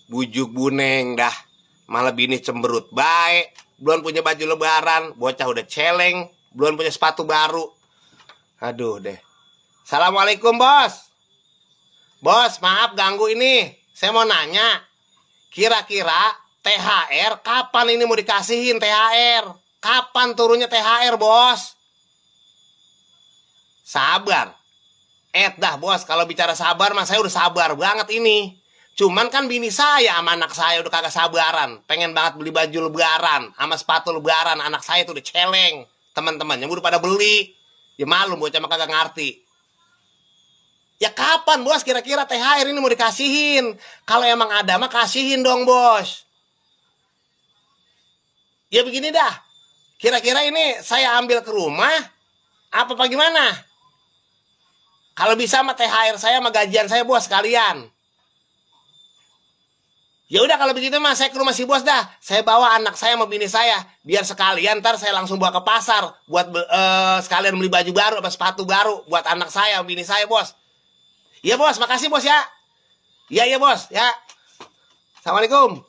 Bujuk buneng dah. Malah bini cemberut baik. Belum punya baju lebaran, bocah udah celeng, belum punya sepatu baru. Aduh deh. Assalamualaikum, Bos. Bos, maaf ganggu ini. Saya mau nanya. Kira-kira THR kapan ini mau dikasihin THR? Kapan turunnya THR, Bos? Sabar. Dah, Bos, kalau bicara sabar mah saya udah sabar banget ini. Cuman kan bini saya sama anak saya udah kagak sabaran. Pengen banget beli baju lebaran sama sepatu lebaran. Anak saya tuh udah celeng. Teman-temannya udah pada beli. Ya malu bocah mah kagak ngerti. Ya kapan, Bos, kira-kira THR ini mau dikasihin? Kalau emang ada mah kasihin dong, Bos. Ya begini dah. Kira-kira ini saya ambil ke rumah apa gimana? Kalau bisa mah THR saya sama gajian saya, Bos, sekalian. Ya udah kalau begitu mah saya ke rumah si Bos dah. Saya bawa anak saya sama bini saya biar sekalian ntar saya langsung bawa ke pasar buat sekalian beli baju baru apa sepatu baru buat anak saya sama bini saya, Bos. Iya, Bos, makasih, Bos, ya. Iya, Bos, ya. Assalamualaikum.